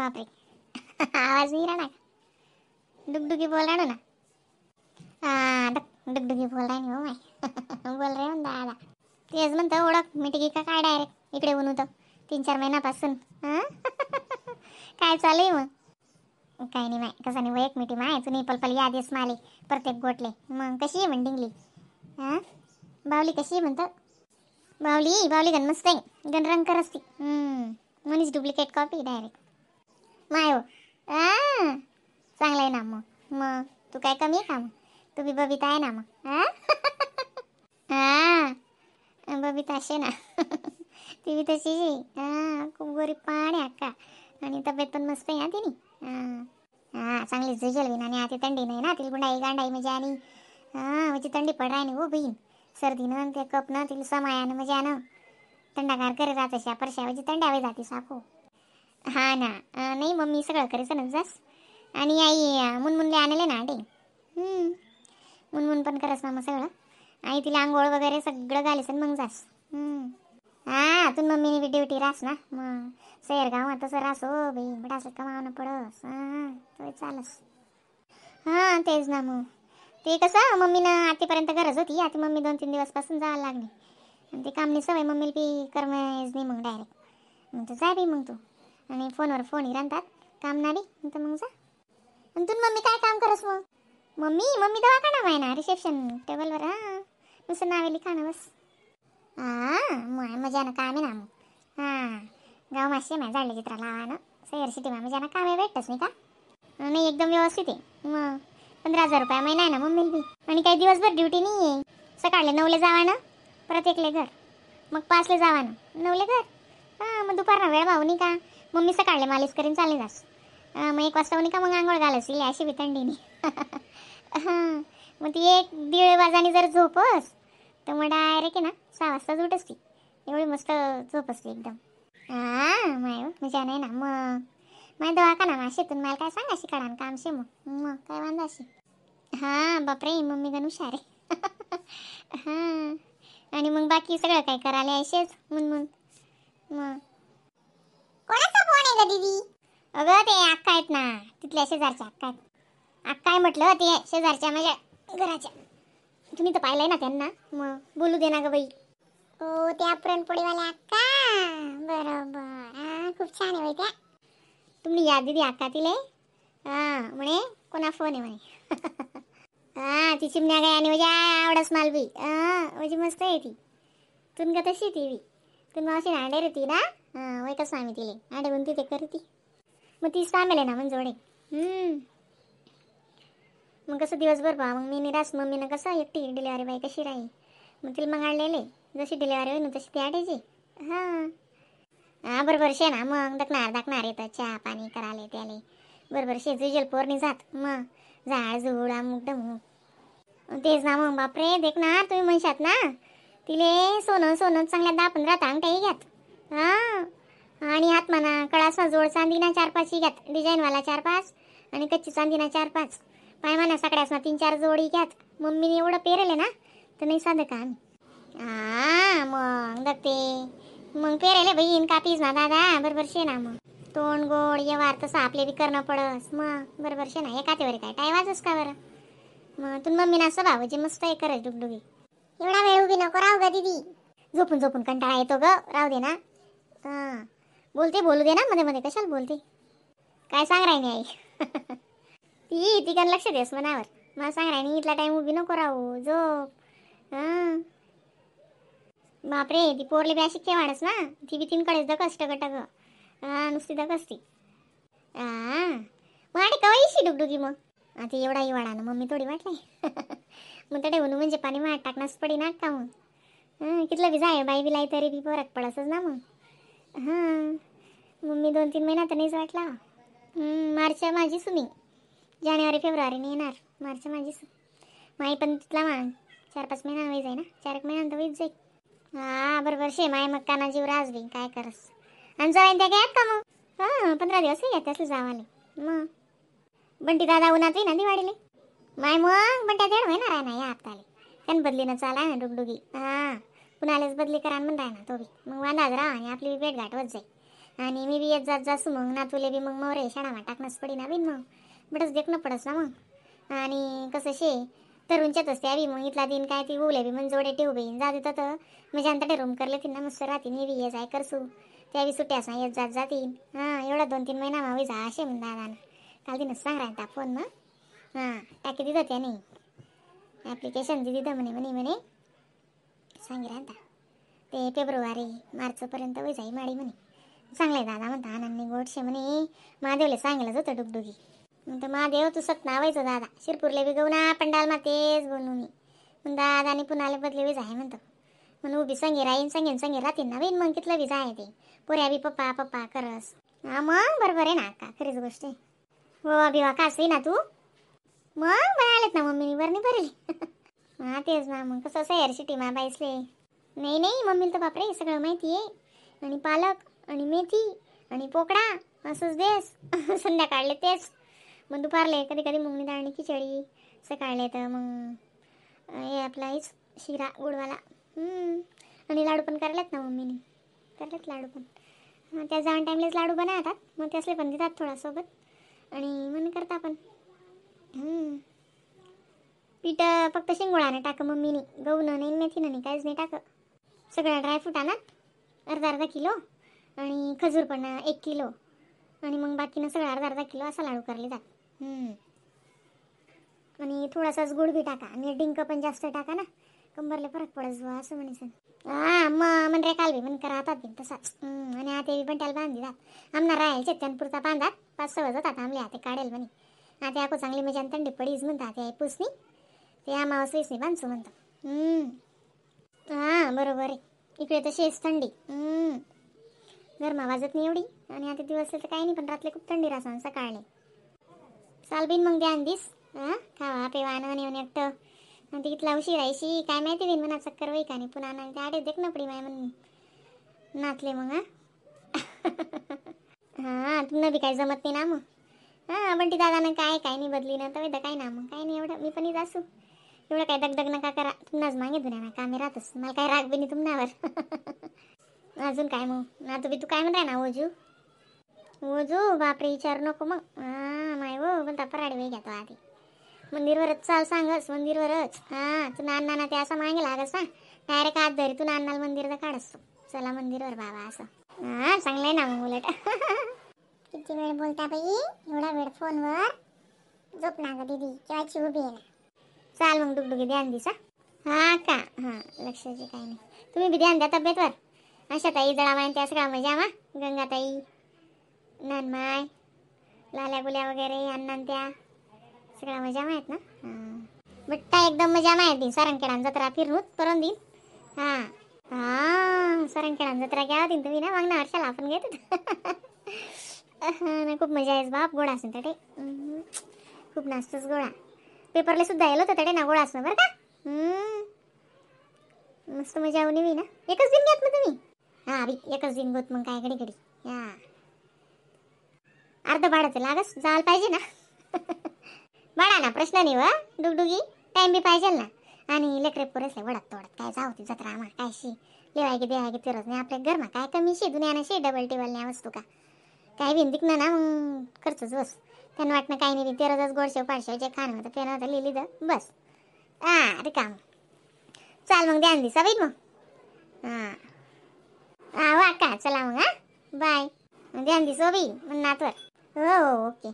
बापरे, आवाज नाही राहणार. डुगडुगी बोल राहणार ना. हा, डुगडुगी बोल राहिली हो माय. बोल रे हो दादा. तेच म्हणतं ओळख मिटगी का काय डायरेक्ट इकडे ऊन होतं 3-4 महिन्यापासून. हां, काय चालू आहे मग? काही नाही माय, कसं नाही एक मिठी माय तुम्ही पलपल याद येस माले प्रत्येक गोटले. मग कशी आहे म्हण डिंगली? हां, बावली कशी आहे म्हणतं? बावली बावली गण मस्त आहे, गण रंग करस ती. म्हणीच duplicate copy direct माय हो. हां, चांगलं आहे ना मग. मग तू काय कमी आहे का मग? तू बी बबिता आहे ना मग. हां हां, बबिता असे ना. ती बी तशीच आहे. हां, खूप गोरी पाण आहे अक्का आणि तब्येत पण मस्त आहे हा तिनी. हां हां, चांगली जुजल बी आणि आता थंडी नाही ना तिला, गुंडाई गांडाई म्हणजे. आणि हां, म्हणजे थंडी पड राहिली हो बहीण, सर्दीनं ते कपनं तिला समायानं म्हणजे आणि थंडागार करे राहत अशा परशा म्हणजे थंडावे जाते साखो. हा ना. नाही मम्मी सगळं करायचं ना जास. आणि आई मुनमुनले आणले ना आटे. मुनमुन पण करस ना मग सगळं. आई तिला आंघोळ वगैरे सगळं घालीस मग जास. हा, तू मम्मीने बी ड्युटी रास ना मग सैर गाव तसं रास हो बाई, बडास कमावणं पडस. हां, तो चालस. हां, तेच ना मग. ते कसं मम्मीनं आतापर्यंत गरज होती, आता मम्मी 2-3 दिवसपासून जायला लागली आणि ते कामनी सवय मम्मीला बी करमायच नाही मग डायरेक्ट. मग तू जा बी मग तू, आणि फोनवर फोन राहतात काम ना बी, तर मग जा. आणि तू मम्मी काय काम करस मग? मम्मी मम्मी दवाखाना आहे ना रिसेप्शन टेबलवर. हां, नुसतं नावे लिखाणं बस. हां, मग मजानं काम आहे ना मग. हां, गाव माशी माय झाडले चित्रा लावा ना सैर सिटी मा मजानं काम आहे भेटतच नाही का? नाही, एकदम व्यवस्थित आहे. मग 15,000 रुपये महिना आहे ना मम्मीला बी. आणि काही दिवसभर ड्युटी नाही आहे. सकाळले 9ले जावा ना, परत 1ले घर, मग 5ले जावा ना, 9ले घर. हां, मग दुपारना वेळ भाऊ नाही का मम्मी सकाळले मालिश करीन चालली जास. मग 1 वाजता नाही का मग आंघोळ घालस अशी बी थंडीने. हां, मग ती 1-1.5 वाजाने जर झोपस तर मग डायरेक्ट आहे ना 6 वाजताच उठस ती, एवढी मस्त झोप असते एकदम. हां, माय मजा नाही ना मग. माय दवाखाना माशेतून मला काय सांगा शिकाडा काम शे मग, मग काय वांदा अशी. हां, बापरे मम्मी गण हुशार आहे. हां, आणि मग बाकी सगळं काय करायला असेच मुनमुन. मग कोणाचा फोन आहे ग दीदी? अगं ते अक्का आहेत ना तिथल्या शेजारच्या अक्का आहेत. अक्का आहे म्हटलं ते शेजारच्या माझ्या घराच्या, तुम्ही तर पाहिलंय ना त्यांना, मग बोलू दे ना ग बाई. हो, त्या पुरणपोळीवाल्या अक्का, बरोबर. हां, खूप छान आहे बाई त्या. तुम्ही या दीदी अक्का तिले. हां, म्हणे कोणा फोन आहे म्हणे. हां, ती चिमण्या गाय आणि म्हणजे आवडस माल बी. हां, म्हणजे मस्त आहे ती. तुन का तशी ती बी तुन मावशी अंडे रे ती ना. हां, वय कसं आम्ही तिले अंडे गुंती ते करती, मग ती सामेल आहे ना मग जोडे. मग कसं दिवसभर बा मग मी निराश, मम्मीनं कसं एकटी डिलेवरी बाई कशी राहील, मग तिला मग आणलेले जशी डिलेवरी होईल ना तशी ती आटायची. हां हां, बरोबर शे ना मग. दखणार दाखणार येतं चहा पाणी करायला त्याले बरोबर शे, जुजल पोरणी जात मग झाड झुड अमुक डमुक. तेच ना मग बापरे, देख ना तुम्ही म्हणशात ना तिले सोनं सोनं चांगल्या 10-15 अंगठ्याही घ्यात. हां, आणि हात म्हणा कळासा जोड चांदीना 4-5 घ्यात, डिझाईनवाला 4-5 आणि कच्ची चांदीना 4-5, पाय म्हणा सगळ्यास ना 3-4 जोडी घ्यात. मम्मीने एवढं पेरले ना तर नाही साधं का आम्ही. हां, मग बघते मग पेरायला बहीण कापीस ना दादा बरोबर शे ना मग. तोंड गोड व्यवहार तसं आपले बी करणं पडस मग बरोबर शे ना. एका हातीवर काय टाय वाजस का बरं. मग तू मम्मी ना स्वभाव जे मस्त आहे करत डुगडुगी. एवढा वेळ उभी नको राहू ग दीदी. झोपून झोपून कंटाळा येतो ग, राहू दे ना. हां, बोलते बोलू दे ना मध्ये मध्ये, कशाला बोलते काय सांग राहिनी आई. ती तिकडं लक्ष देस मनावर, मला सांग राहिनी इथला टाईम उभी नको राहू, झोप. हां, बापरे ती पोरली बी अशी केवाडस ना, ती बी तीनकडेच दकस टक टक. हां, नुसती दकस ती. हां, मग आणि कवाईशी डुगडुगी मग आता एवढा हिवाळा ना मम्मी थोडी वाटलाय. मग ते ठेवून म्हणजे पाणी मार टाकण्यास पडी ना का मग. हां, कितलं बी जाय बाई बी लाई तरी बी फरक पडसच ना मग. हां, मम्मी 2-3 महिना तर नाहीच वाटला. मार्च माझी सुमी, जानेवारी फेब्रुवारीने येणार मार्च माझी सु माई पण तिथला मा 4-5 महिना होई जाई ना, 4-1 महिना तर होईच जाईल. हां, बरोबर शे माय मग काना जीव रास बी काय करस. आणि जाईन त्या घ्यात का मग. हां, 15 दिवस येत असले जावाले. मग बंटी दादा उन्हात ना दिवाळीले माय मग बंट्या देड होईना राय ना या हप्ताले त्यान बदलीनं चालाय ना डुगडुगी. हां, कुणालाच बदली करा म्हण राय ना तो बी मग वांदाच राहा आणि आपली बी भेटघाट होत जाईल. आणि मी बी येत जात जासू मग नातूले बी मग मोरे शाळामा टाकणंच पडी ना बिन मग बटच देखणं पडस ना मग. आणि कसं शे तरुणच्यातच त्या बी मग इथला दिन काय ती उले बी मग जोडे ठेवू बी जा देतात म्हणजे अंतडे रूम करले ती ना मस्त राहतील. मी बी ये जाय करसू त्या बी सुट्ट्यास ना येत जात जातील. हां एवढा 2-3 महिना मावी जा असे म्हण दादा काल तिनं सांग राहता फोन मग. हां टाकी दिलं त्याने ॲप्लिकेशन दिली म्हणे म्हणे म्हणे सांगी राहता ते फेब्रुवारी मार्चपर्यंत वय जाई माडी म्हणे. चांगलं आहे दादा म्हणता आनंदी गोडशे म्हणे. महादेवले सांगितलंच होतं डुगडुगी म्हणतं महादेव तू सत नावायचं दादा शिरपूरले बी गहू ना पंडाल मा तेच बनू मी मग दादा आणि पुन्हा बदले बी आहे म्हणतो म्हणून उभी संगी राहीन संगीन संगी राहतील ना बहीण मग तिथलं बी आहे ते पोऱ्या बी पप्पा पप्पा करस. हा मग बरोबर आहे ना का खरीच गोष्ट आहे. हो बिवा कास ना तू मग बनायलेत ना मम्मीनी बरं नाही भरेल. हां तेच ना मग कसं असं यार सिटी मा बाईसले. नाही नाही मम्मीला तर बापरे सगळं माहिती आहे. आणि पालक आणि मेथी आणि पोकळा असंच देस संध्याकाळले तेच मग दुपारले कधी कधी मुंगणी डाळणी खिचडी सकाळले तर मग हे आपला हेच शिरा गुडवाला. आणि लाडू पण करलेत ना मम्मीने करलेत लाडू पण. हां त्या जाण टाईमलेच लाडू बनवतात मग त्यासले पण देतात थोडा सोबत आणि मन करता पण. पीठ फक्त शिंगोळानं टाक मम्मीने गहूनं नाही मेथीनं नाही काहीच नाही टाक. सगळं ड्रायफ्रूट आणत अर्धा अर्धा किलो आणि खजूर पण 1 किलो आणि मग बाकीनं सगळं अर्धा अर्धा किलो असा लाडू करले जात. आणि थोडासाच गुळ बी टाका आणि डिंक पण जास्त टाका ना कंबरला फरक पडत बुवा असं म्हणे. हां मग मन रे काल बी मन राहतात बी तसाच. आणि आता बी पण त्याला बांधली जात आमना राहायचे त्यांपुरता बांधात 5-6 जातात आमले आता काढेल म्हणे. आता आको चांगली मजा थंडी पडीच म्हणतात ते पुसनी ते आमावस नाही बांधसू म्हणतात. हां बरोबर आहे इकडे तशीच थंडी. गरमा वाजत नाही एवढी आणि आता दिवस तर काही नाही पण रात्री खूप थंडी राहसान सकाळी. चाल बिन मग ध्यान दिस. हां खावा पेवा न येऊन एकटं आणि ती इथला उशीर राहायची काय माहिती बिन म्हणा चक्कर वही का नाही पुन्हा नाही ते आडे देख ना पडी माय म्हणून नाचले मग. हां हां तुम्हाला बी काय जमत नाही ना मग. हां बंटी दादानं काय काय नाही बदली ना तर काय ना मग काय नाही एवढं मी पण येत असू एवढं काय दगदग नका करा तुम्हाच मागे दुन्या ना कामे राहतच मला काय राग बी नाही तुम्हावर. अजून काय मग ना तू बी तू काय म्हणताय ना ओजू ओजू बापरे विचारू नको मग. हां माय हो म्हणता पराडे वेग घेतो आधी मंदिरवरच चाल सांगस मंदिरवरच. हां तू नाना ना ते असं मागे लागस ना डायरेक्ट हात धरी तू नानाला मंदिर काढस चला मंदिरवर बाबा असं. हां चांगलं आहे ना मग उलट. किती वेळ बोलता बाई एवढा वेळ फोनवर झोप ना ग दीदी केव्हाची उभी आहे ना. चाल मग डुगडुगी ध्यान दिसा. हां का हां लक्षाचे काही नाही तुम्ही बी ध्यान द्या तब्येतवर. अशा ताई जळामाय त्या सगळ्या मजा मा गंगाताई नानमाय लाल्या गुल्या वगैरे अण्णा त्या सगळ्या मजा आहेत ना. हां बट्टा एकदम मजा माहिती सारंगखेडान जत्रा फिरून करून देईन. हां हां सारंगखेडान जत्रा घ्या होती तुम्ही ना मागण्या वर्षाला आपण घेत होतो. खूप मजा येस बाप गोडा असेल तटे खूप नाचतोच गोळा पेपरला सुद्धा येलो होतं तडे ना गोळा असणं बरं का. मस्त मजा येऊन येवी ना एकच दिन घेत मग तुम्ही. हां बी एकच दिन गोत मग काय घडी घडी. हां अर्ध भाडाचं लागच जायला पाहिजे ना. भाडा ना प्रश्न नाही व डुगडुगी टाईम बी पाहिजे ना. आणि लेकरे पोरेसले वडत तोडत काय जाऊ ती जत्रा आम्हा काय शी लेवाय की देवाय की तेरच नाही आपल्या घरमा काय कमी शे दुनियानं शे डबल टेबल नाही वस्तू का काय बिन दिकणं ना मग खर्चच बस त्यांना वाटणं काही नाही तेरजच गोडशेव पाडशेव जे खाणं होतं ते नव्हतं लिहिली तर बस. हां अरे काम चाल मग ध्यान दिसा बाई मग. हां हां वा का चला मग. हां बाय ध्यान दिसो बाई मग नातवर. हो हो ओके.